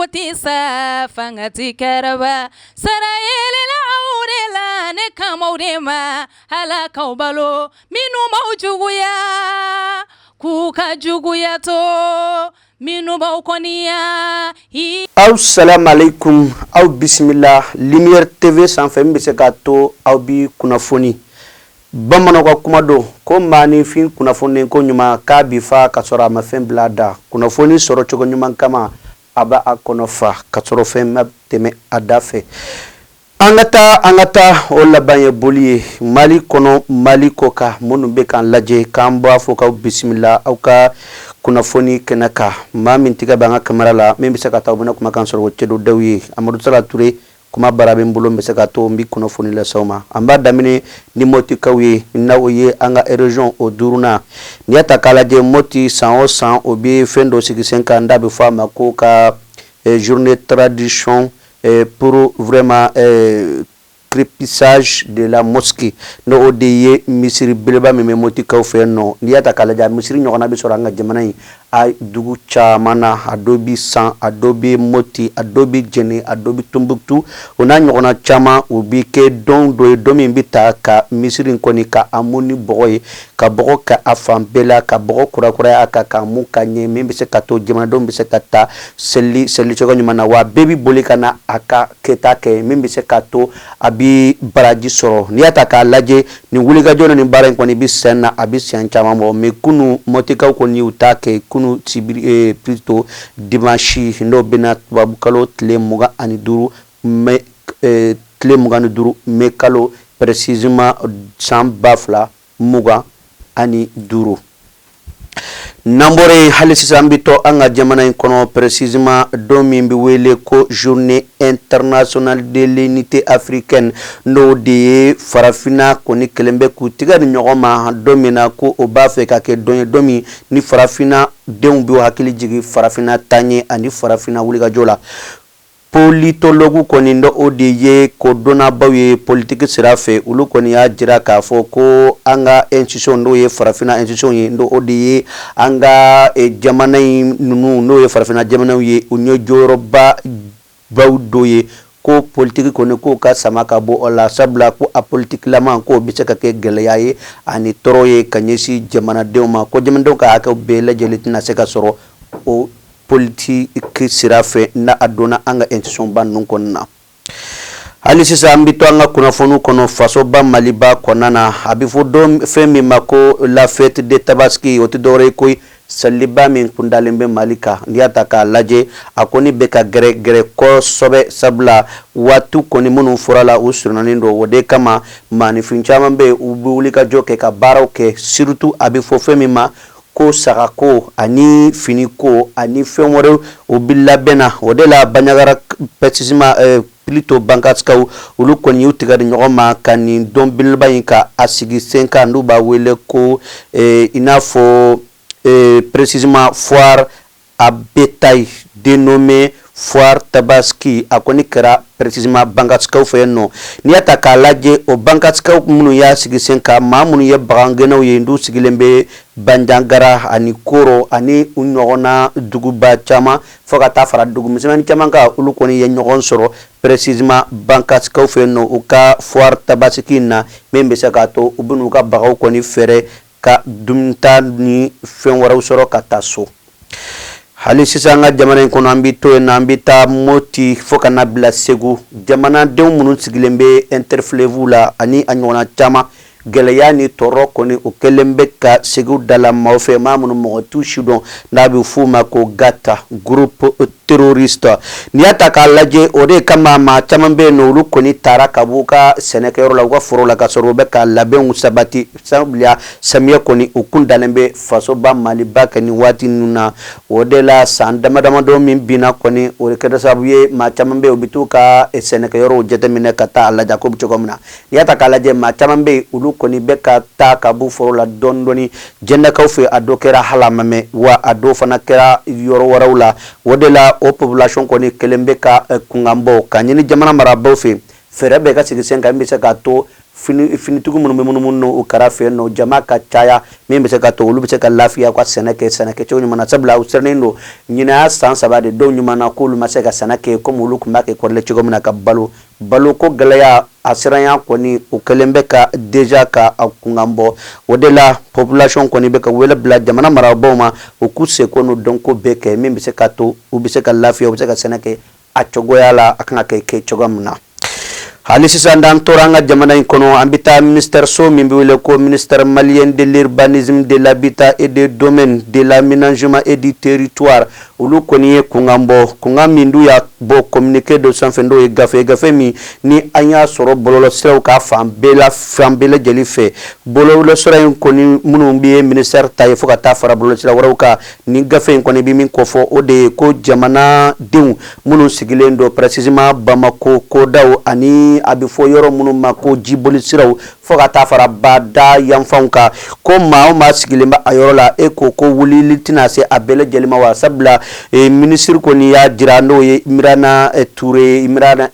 tɛ sa fanga tɛ kɛrɛba sara yelela aw de la ne kan b'aw de ma Ala k'aw balo minnu b'aw juguya k'u ka juguya to minnu b'aw kɔniya. Aw salamaleykum aw bisimila Lumière TV sanfɛ min bɛ se k'a to aw bi kunnafoni bamananw ka kuma don ko maaninfin kunnafoni ko ɲuman k'a bi fa ka sɔrɔ a ma fɛn bila a da kunnafoni sɔrɔ cogo ɲuman kama a b'a a kɔnɔ fa ka sɔrɔ fɛn ma tɛmɛ a da fɛ an ka taa an ka taa o laban ye boli ye Mali kɔnɔ Mali kɔkan minnu bɛ k'an lajɛ k'an b'a fɔ k'aw bisimila aw ka kunnafoni kɛnɛ kan maa min tigɛ b'an ka kamera la min bɛ se ka taa u bɛna kumakan sɔrɔ o Cɛdo Dawu ye Amadu Sala Ture kuma baara bɛ n bolo n bɛ se ka to n bɛ kunnafoni lase aw ma an b'a daminɛ ni Mɔtikaw ye na o ye an ka région o duurunan n'i y'a ta k'a lajɛ Mɔti san o san o bɛ fɛn dɔ sigi sen kan n'a bɛ fɔ a ma ko ka journée tradition pour vraiment crépissage de la mosquée n'o de ye misiri beleba min bɛ Mɔtikaw fɛ yen nɔ n'i y'a ta k'a lajɛ misiri ɲɔgɔnna bɛ sɔrɔ an ka jamana in a dugu caman na a dɔ bɛ San a dɔ bɛ Mɔti a dɔ bɛ Jɛnɛ a dɔ bɛ Tɔnbukutu o n'a ɲɔgɔnna caman o bɛ kɛ don dɔ ye don min bɛ ta ka misiri in kɔni ka a mun ni bɔgɔ ye ka bɔgɔ kɛ a fan bɛɛ la ka bɔgɔ kurakuraya a kan k'a mun ka ɲɛ min bɛ se ka to jamanadenw bɛ se ka taa seli seli cogo ɲuman na wa bɛɛ bɛ boli ka na a ka kɛta kɛ min bɛ se ka to a bɛ baraji sɔrɔ n'i y'a ta k'a lajɛ nin wulikajɔ ni baara in kɔni bɛ sen na a bɛ san caman bɔ mais kunu Mɔtikaw kɔni y'u ta kɛ kunu sibiri plutôt dimanche n'o bɛna tubabukalo tile 25 mai tile 25 mai kalo précisément san 2025. N'an bɔra yen hali sisan an bɛ to an ka jamana in kɔnɔ précisément don min bɛ wele ko journée internationale de l'unité africaine n'o de ye farafinna kɔni kɛlen bɛ k'u tigɛ di ɲɔgɔn ma don min na ko o b'a fɛ ka kɛ don ye don min ni farafinna denw b'u hakili jigin farafinna taaɲɛ ani farafinna wulikajɔ la. Politologue kɔni dɔ o de ye ko dɔnnabaw ye politiki sira fɛ olu kɔni y'a jira k'a fɔ ko an ka institution n'o ye farafinna institution ye n'o o de ye an ka jamana in ninnu n'o ye farafinna jamanaw ye u ye jɔyɔrɔba baw dɔ ye ko politiki kɔni k'o ka sama ka bɔ o la sabula ko a politikilama k'o bɛ se ka kɛ gɛlɛya ye ani tɔɔrɔ ye ka ɲɛsin jamanadenw ma ko jamanadenw ka hakɛw bɛɛ lajɛlen tɛna se ka sɔrɔ o politiki sira fɛ n'a a donna an ka institution ba ninnu kɔnɔna na. Hali sisan an bɛ to an ka kunnafoniw kɔnɔ fasoba Maliba kɔnɔna na a bɛ fɔ don fɛn min ma ko la fête de Tabaski o tɛ dɔwɛrɛ ye koyi seliba min kundalen bɛ Mali kan n'i y'a ta k'a lajɛ a kɔni bɛ ka gɛrɛ gɛrɛ kosɛbɛ sabula waati kɔni minnu fɔra la u surunyalen don o de kama maaninfin caman bɛ yen u bɛ wuli ka jɔ kɛ ka baaraw kɛ surtout a bɛ fɔ fɛn min ma ko sagako ani finiko ani fɛn wɛrɛw o bɛ labɛn na o de la Bandiagara précisément plutôt Bankasikaw olu kɔni y'u tigɛ di ɲɔgɔn ma ka nin don belebeleba in ka a sigi sen kan n'u b'a wele ko i n'a fɔ précisément foire à bétail dénommé foire Tabaski a kɔni kɛra précisément Bankasikaw fɛ yen nɔ n'i y'a ta k'a lajɛ o Bankasikaw minnu y'a sigi sen kan maa minnu ye bagangɛnnaw ye n'u sigilen bɛ Bandiagara ani Koro ani u ɲɔgɔnna duguba caman fo ka taa fara dugu misɛnmanin caman kan olu kɔni ye ɲɔgɔn sɔrɔ précisément Bankasikaw fɛ yen nɔ u ka foire Tabaski na min bɛ se k'a to u bɛn'u ka baganw kɔni feere ka dunta ni fɛn wɛrɛw sɔrɔ ka taa so hali sisan an ka jamana in kɔnɔ an bɛ to yen na an bɛ taa Moti fo ka na bila Segu jamanadenw minnu sigilen bɛ interfleuve la ani a ɲɔgɔnna caman gɛlɛya ni tɔɔrɔ kɔni o kɛlen bɛ ka Segu dala maaw fɛ maa minnu mɔgɔ t'u si dɔn n'a bɛ f'u ma ko GAT groupe terroriste n'i y'a ta k'a lajɛ o de kama maa caman bɛ yen nɔ olu kɔni taara ka b'u ka sɛnɛkɛyɔrɔ la u ka foro la ka sɔrɔ u bɛ ka labɛnw sabati sabula samiyɛ kɔni o kun dalen bɛ fasoba Maliba kan nin waati ninnu na o de la san dama damadɔ min binna kɔni o de kɛra sababu ye maa caman bɛ yen u bɛ t'u ka sɛnɛkɛyɔrɔw jateminɛ ka taa a lajɛ ko bɛ cogo min na n'i y'a ta k'a lajɛ maa caman bɛ yen olu kɔni bɛ ka taa ka b'u foro la dɔɔni dɔɔni Jɛnɛkaw fɛ a dɔ kɛra hali a ma mɛn wa a dɔw fana kɛra yɔrɔ wɛrɛw la o de la o population kɔni kɛlen bɛ ka kunkan bɔ ka ɲini jamana marabaaw fɛ fɛɛrɛ bɛɛ ka sigi sen kan min bɛ se k'a to Finitigi minnu bɛ munumunu u kɛrɛfɛ nɔ, jama ka caya min bɛ se ka to olu bɛ se ka lafiya ka sɛnɛ kɛ sɛnɛ kɛcogo ɲuman na, sabula u sirannen don. Ɲinan y'a san 3 de dɔw ɲuman na k'olu ma se ka sɛnɛ kɛ komi olu tun b'a kɛ kɔrɔlen cogo min na ka balo. Baloko gɛlɛya a siranya kɔni, o kɛlen bɛ ka déjà ka a kunkan bɔ. O de la population kɔni bɛ ka wele bila jamana marabaaw ma, u k'u seko n'u dɔnko bɛɛ kɛ min bɛ se ka to u bɛ se ka lafiya, u bɛ se ka sɛnɛ kɛ a cogoya la a kan ka kɛ cogo min na. Hali sisan d'an tora an ka jamana in kɔnɔ, an bɛ taa ministère so min bɛ wele ko ministère malien de l'urbanisme, de l'habitat et des domaines, de l'aménagement et du territoire. Olu kɔni ye kunkan bɔ, kunkan min d'u y'a bɔ communiqué dɔ sanfɛ, n'o ye gafe, gafe min ni an y'a sɔrɔ bɔlɔlɔsiraw ka fan bɛɛ la, fan bɛɛ lajɛlen fɛ. Bɔlɔlɔsira in kɔni minnu bɛ ministère ta ye fo ka taa fara bɔlɔlɔsira wɛrɛw kan, ni gafe in kɔni bɛ min kofɔ, o de ye ko jamanadenw minnu sigilen don précisément Bamako kodaw ani a bɛ fɔ yɔrɔ minnu ma ko jiboli siraw fo ka taa fara bada yanfanw kan, ko maa o maa sigilen bɛ a yɔrɔ la, e ko ko wulili tɛna se a bɛɛ lajɛlen ma wa, sabula minisiri kɔni y'a jira, n'o ye Imirana Ture, Imirana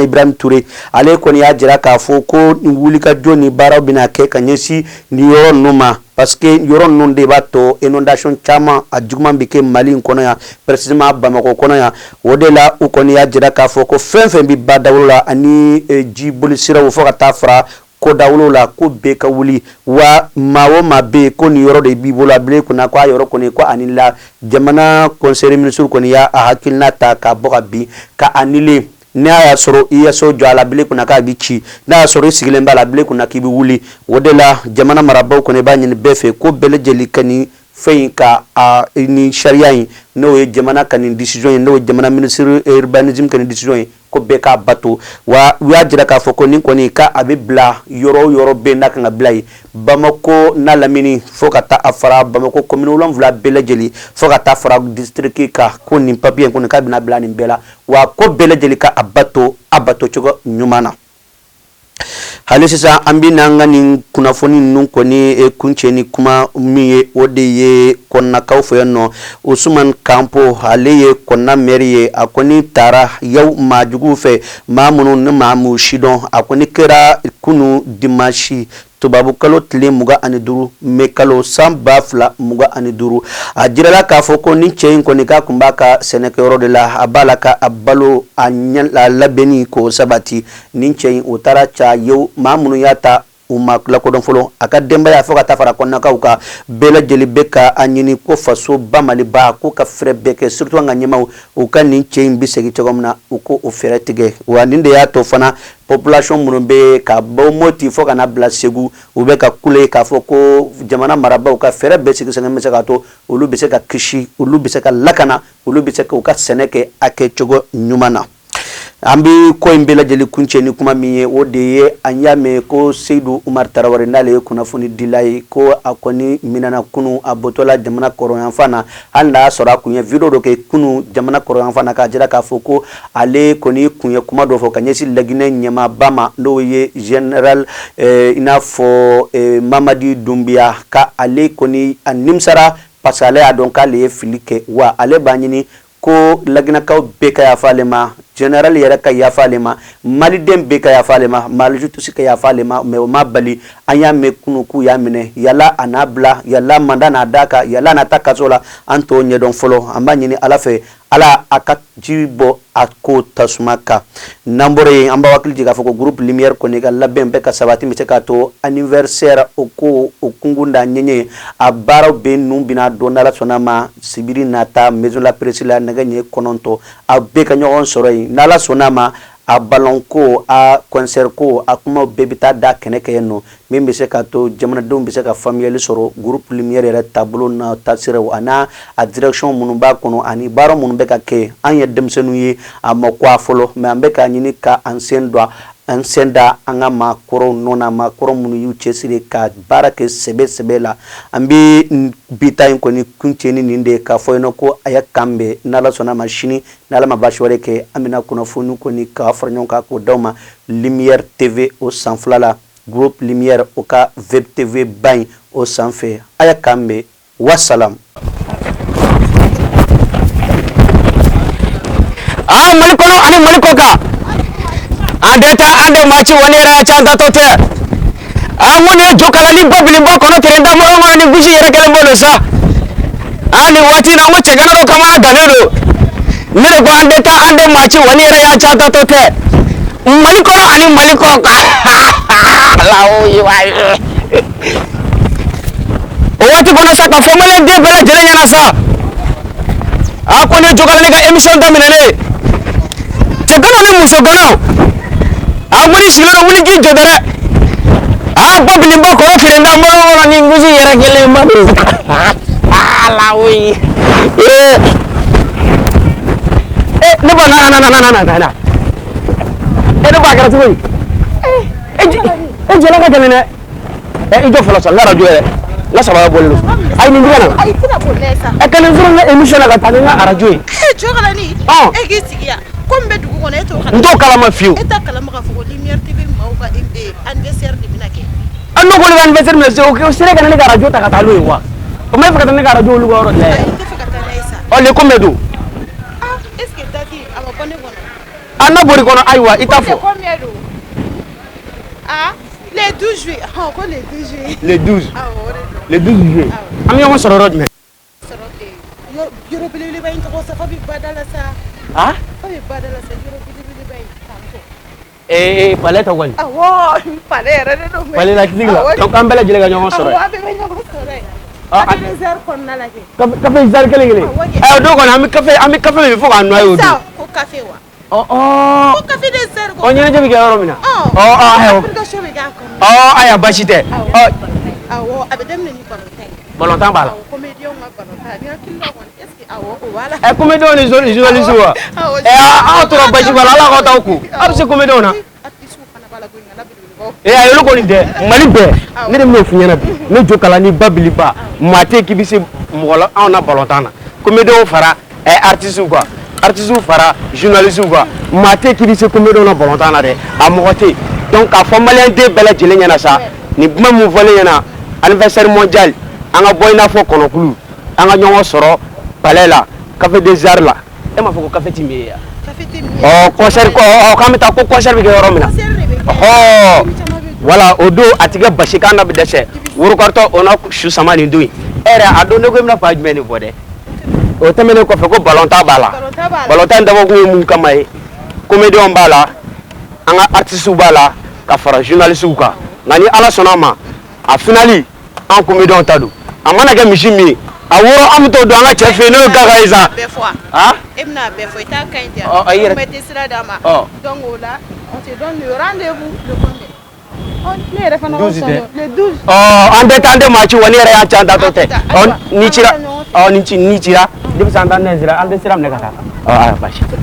Ibrahim Ture, ale kɔni y'a jira k'a fɔ ko wulikajɔ ni baaraw bɛna kɛ ka ɲɛsin nin yɔrɔ ninnu ma, parce que yɔrɔ ninnu de b'a to inondation caman a juguman bɛ kɛ Mali in kɔnɔ yan, précisément Bamakɔ kɔnɔ yan. O de la u kɔni y'a jira k'a fɔ ko fɛn fɛn bɛ badawolo la ani jiboli siraw fo ka taa fara kodawolo la, ko bɛɛ ka wuli wa. Maa o maa bɛ yen ko nin yɔrɔ de b'i bolo, a bila i kunna ko a yɔrɔ kɔni ko ani la jamana conseil des ministres kɔni y'a hakilina ta ka bɔ ka bin ka annuler. N'a y'a sɔrɔ i ye so jɔ a la, bila i kunna k'a bɛ ci. N'a y'a sɔrɔ i sigilen b'a la, bila i kunna k'i bɛ wuli. O de la jamana marabaaw kɔni b'a ɲini bɛɛ fɛ ko bɛɛ lajɛlen ka nin fɛn in ka a ni sariya in, n'o ye jamana ka nin décision ye, n'o ye jamana ministre urbanisme ka nin décision ye, ko bɛɛ k'a bato wa. U y'a jira k'a fɔ ko nin kɔni ka a bɛ bila yɔrɔ o yɔrɔ bɛɛ n'a kan ka bila yen, Bamako n'a lamini fo ka taa a fara Bamako commune 7 bɛɛ lajɛlen fo ka taa fara district kan, ko nin papier in kɔni k'a bɛna bila nin bɛɛ la wa, ko bɛɛ lajɛlen ka a bato a bato cogo ɲuman na. Hali sisan an bɛ n'an ka nin kunnafoni ninnu kɔni kuncɛ ni kuma min ye, o de ye Kɔnakaw fɛ yan nɔ. Usman Kanpo, ale ye Kɔnna maire ye, a kɔni taara yaw maajuguw fɛ, maa minnu ni maa m'u si dɔn. A kɔni kɛra kunu dimanche, tubabukalo tile 25, mɛ kalo, san 2025. A jirala k'a fɔ ko ni cɛ in kɔni k'a tun b'a ka sɛnɛkɛyɔrɔ de la, a b'a la ka a balo a labɛnni k'o sabati. Nin cɛ in o taara ca yew, maa minnu y'a ta u ma lakodɔn fɔlɔ. A ka denbaya fo ka taa fara Kɔnakaw kan, bɛɛ lajɛlen bɛ ka a ɲini ko faso ba Maliba ko ka fɛɛrɛ bɛɛ kɛ, surtout an ka ɲɛmaaw, u ka nin cɛ in bɛ segin cogo min na, u ko o fɛɛrɛ tigɛ wa. Nin de y'a to fana population minnu bɛ ka bɔ Moti fo ka na bila Segu, u bɛ ka kule k'a fɔ ko jamana marabaaw ka fɛɛrɛ bɛɛ sigi sen kan bɛ se k'a to olu bɛ se ka kisi, olu bɛ se ka lakana, olu bɛ se k'u ka sɛnɛ kɛ a kɛcogo ɲuman na. An bɛ ko in bɛɛ lajɛlen kuncɛ ni kuma min ye, o de ye an y'a mɛn ko Seyidu Umar Tarawele, n'ale ye kunnafonidila ye, ko a kɔni minɛna kunun a bɔtɔla jamana kɔrɔnyanfan na, hali n'a y'a sɔrɔ a kun ye video dɔ kɛ kunun jamana kɔrɔnyanfan na k'a jira k'a fɔ ko ale kɔni kun ye kuma dɔ fɔ ka ɲɛsin Laginɛ ɲɛmaaba ma, n'o ye général i n'a fɔ Mamadi Dunbiya, ka ale kɔni a nimisara parce que ale y'a dɔn k'ale ye fili kɛ wa. Ale b'a ɲini ko Laginɛkaw bɛɛ ka yafa ale ma, général yɛrɛ ka yafa ale ma, maliden bɛɛ ka yafa ale ma, Mali justice ka yafa ale ma. Mais o ma bali, an y'a mɛn kunun k'u y'a minɛ. Yala a n'a bila, yala mandat n'a d'a kan, yala n'a ta kaso la, an t'o ɲɛdɔn fɔlɔ. An b'a ɲini Ala fɛ, Ala a ka ji bɔ a ko tasuma kan. N'an bɔra yen, an b'a hakili jigin k'a fɔ ko groupe Lumière kɔni ka labɛn bɛɛ ka sabati bɛ se k'a to anniversaire o ko o kunkun da ɲɛɲɛ a baaraw bɛ ninnu bɛna don, n'Ala sɔnna ma, sibiri nata maison la presse la, nɛgɛ ɲɛ 9, a bɛɛ ka ɲɔgɔn sɔrɔ yen. N'Ala sɔnna ma, a ballon ko, a concert ko, a kumaw bɛɛ bɛ taa da kɛnɛ kɛ yen nɔ, min bɛ se k'a to jamanadenw bɛ se ka faamuyali sɔrɔ groupe Lumière yɛrɛ taabolo n'a taasiraw a n'a a direction minnu b'a kɔnɔ ani baara minnu bɛ ka kɛ. An ye denmisɛnninw ye, a ma ko a fɔlɔ, mais an bɛ k'a ɲini ka an sen don, an sen da an ka maakɔrɔw nɔ na, maakɔrɔ minnu y'u cɛsiri ka baara kɛ sɛbɛ sɛbɛ la. An bɛ bi ta in kɔni kuncɛ ni nin de ye, k'a fɔ yen nɔ ko a ye kan bɛn, n'Ala sɔnna ma, sini n'Ala ma baasi wɛrɛ kɛ, an bɛna kunnafoni kɔni k'a fara ɲɔgɔn kan k'o d'aw ma Lumière TV o sanfɛla la, groupe Lumière o ka Web TV ba in o sanfɛ. A ye kan bɛn, wasalam. Aa, Mali kɔnɔ ani Mali kɔ kan. An tɛ taa, an tɛ maa ci, wa ne yɛrɛ y'a ci, an tatɔ tɛ. An ko nin ye Jokalani Babiliba kɔnɔ terenda mɔgɔ kɔnɔ ni gosi yɛrɛ kɛlen bɔ don sa. An nin waati in na, an ko cɛgana dɔ kamana gannen don. Ne de ko an tɛ taa, an tɛ maa ci, wa ne yɛrɛ y'a ci, an tatɔ tɛ. Mali kɔnɔ ani Mali kɔ kan. O waati kɔnɔ sa, ka fɔ maliyɛn den bɛɛ lajɛlen ɲɛna sa, a ko ne Jokalani ka émission daminɛnen, cɛganaw ni musoganaw, a ko ni sigilen don, wuli k'i jɔ dɛ. A Babiliba kɔrɔ firenda mɔgɔ kɔnɔ ni gosi yɛrɛ kelen ma don ala woyi. Ee e, ne ba, na na na na na na na, e ne ba, a kɛra cogo di? E jɛla ka gɛlɛn dɛ. Ɛ, i jɔ fɔlɔ sa, n ka arajo yɛrɛ, n ka sabara bɔlen don. Ayi, nin di ka na. Ayi, tɛna boli n'a ye sa. Ɛ, ka nin sɔrɔ n ka émission na ka taa ni n ka arajo ye. E Jokalani. Ɔn. E k'i sigi yan ko min bɛ dugu kɔnɔ, e t'o kalama. N t'o kalama fiyewu. E t'a kalama k'a fɔ ko Lumière TV maaw ka anniversaire de bɛna kɛ. An n'o k'olu ka anniversaire minɛ sisan, o sera ka na ne ka arajo ta ka taa n'o ye wa? O ma e fɛ ka taa ne ka arajo olu ka yɔrɔ de la Ayi, yɛrɛ? n tɛ fɛ ka taa n'a ye sa. Ɔ, le combien don? Ah, est ce que date a ma bɔ ne kɔnɔ? A n'a bɔr'i kɔnɔ, ayiwa, i t'a Ko le fɔ. combien don? Ah, le 12 juillet. Hɔn, ko le 12 juillet. Le 12? Awɔ, o de don. Le 12 juillet. Awɔ. An bɛ ɲɔgɔn sɔrɔ yɔrɔ jumɛn? Sɔrɔ yɔrɔ belebeleba in tɔgɔ sa, f'a bɛ bada la sa. Ah. F'a bɛ bada la sa, yɔrɔ belebeleba in tantɔ. Ee, palais tɛ kɔni? Awɔ, palais yɛrɛ de don. Palais la clinique la. Awɔ. Donc an bɛɛ lajɛlen ka ɲɔgɔn sɔrɔ Awɔ, yen. an bɛɛ bɛ ɲɔgɔn sɔrɔ yen. Ah, Café des Arts kɔnɔna la kɛ. Café des Arts kelen kelen. Awɔ kɛ. Ɛ, o don kɔni, an bɛ café min fo k'a noyer o don. Sa ko café wa? Ɔ ɔ. Ko café des Arts ko. Ɔ, ɲɛnajɛ bɛ kɛ yɔrɔ min na. Ɔ. Ɔ ɔ, ayiwa. Application bɛ k'a kɔnɔ. Ɔ, ayiwa, baasi tɛ. Awɔ. Ɔ. Awɔ, a bɛ daminɛ ni balontan ye. Balontan b'a la. Awɔ, comédien ka balontan. Ni hakili la kɔni, est ce que awɔ, o b'a la. Ɛ, comédien ni journaliste wa? Awɔ. Ɛ, aw tora basi b'a la, Ala k'aw t'aw ko. Aw bɛ se comédien na. Artiste fana b'a la, ko ŋana belebelebaw. Ee, ayi, olu kɔni tɛ Mali bɛɛ. Ne de bɛn'o f'i ɲɛna bi. Ne Jokalani Babiliba, maa tɛ k'i bɛ se mɔgɔ la anw na balontan na. Comédien fara ɛ artiste kan, artiste fara journaliste kan, maa tɛ k'i bɛ se comédien na balontan na dɛ, a mɔgɔ tɛ yen. Donc k'a fɔ maliyɛn den bɛɛ lajɛlen ɲɛna sa, nin kuma mun fɔlen ɲɛna, anniversaire mondial, an ka bɔ i n'a fɔ kɔnɔkulu, an ka ɲɔgɔn sɔrɔ palais la, café des Arts la. E m'a fɔ ko café ti min ye yan? Café tɛ min ye. Ɔ, concert ko, ɔ, k'an bɛ taa ko concert bɛ kɛ yɔrɔ min na. Concert de bɛ kɛ. Ɔhɔ, voilà, o don a ti kɛ basi k'an na bɛ dɛsɛ worokɔrɔtɔ, o na su sama nin don in. E yɛrɛ, a don ne ko i bɛna fa jumɛn de fɔ dɛ? O tɛmɛnen kɔfɛ, ko balontan b'a la. Balontan b'a la. Balontan in dabɔkun ye mun kama ye? Comédien b'a la, an ka artistes b'a la, ka fara journalistes kan. Nka ni Ala sɔnna a ma, a finale, an comédien ta don. A mana kɛ misi min ye, a woro, an bɛ t'o don an ka cɛ fɛ yen, n'o ye Gaga ye sa. Bɛɛ fɔ wa? Ah. E bɛna a bɛɛ fɔ, i t'a ka ɲi ten. Ɔ, i yɛrɛ- Mais tɛ sira d'a ma. Ɔ. Donc o la, on se donne le rendez-vous le combien? Ɔ, ne yɛrɛ fana 12 ko tɛ. sɔn le 12. Ɔ, an tɛ taa, an tɛ maa ci wa, ne yɛrɛ y'a ci, an tatɔ tɛ. Ɔ, ni cira, ɔ, ni ci, ni cira, depuis an t'an sira, an tɛ sira minɛ ka taa. Ɔ, ayiwa, baasi tɛ.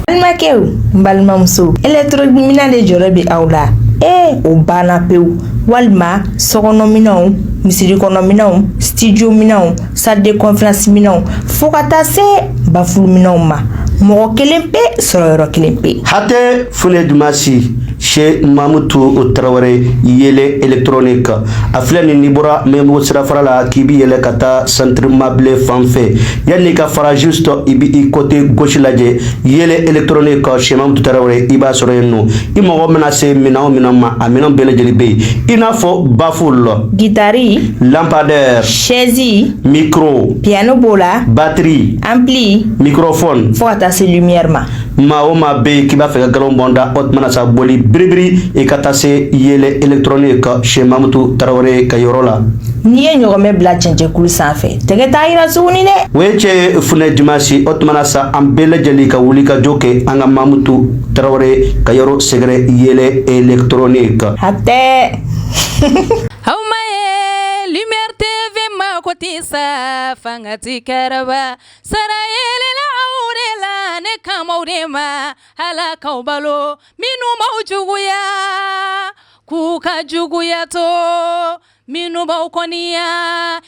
Balimakɛw, n balimamuso, électronique de jɔrɔ bɛ aw la. Ee, o banna pewu. Walima sokɔnɔminɛnw, misiri kɔnɔminɛnw, studio minɛnw, salle de conférence minɛnw, fo ka taa se baffle minɛnw ma, mɔgɔ kelen pe sɔrɔ yɔrɔ kelen pe. Hatɛ Fune Dumasi chez Mamutu Tarawele, Yele électronique, a filɛ nin, n'i bɔra Mɛmugu sirafara la k'i bi yɛlɛ ka taa centre mabile fan fɛ, yanni ka fara, juste i bi i côté gauche lajɛ, Yele électronique chez Mamutu Tarawele, i b'a sɔrɔ yen nɔ. I mago mana se minɛn o minɛn ma, a minɛn bɛɛ lajɛlen bɛ yen, i n'a fɔ baffle, guitare, lampadaire, chaise, micro, piano b'o la, batterie, ampli, microphone, fo ka taa se lumière ma. Maa o maa bɛ yen k'i b'a fɛ ka galon bɔn da, o tuma na sa, boli biribiri i ka taa se Yele électronique chez Mamutu Tarawele ka yɔrɔ la. N'i ye ɲɔgɔmɛ bila cɛncɛnkulu sanfɛ, tɛgɛ t'a yira tuguni dɛ. O ye cɛ Funɛ Dimasi. O tuma na sa, an bɛɛ lajɛlen ka wuli ka jɔ kɛ an ka Mamutu Tarawele ka yɔrɔ sɛgɛrɛ, Yele électronique. Hatɛ. Aw ma ye Lumière TV ma ko tɛ sa, fanga ti kɛrɛba sara yelela aw de la, ne kamaw de ma Ala k'aw balo minnu b'aw juguya k'u ka juguya to minnu b'aw kɔniya.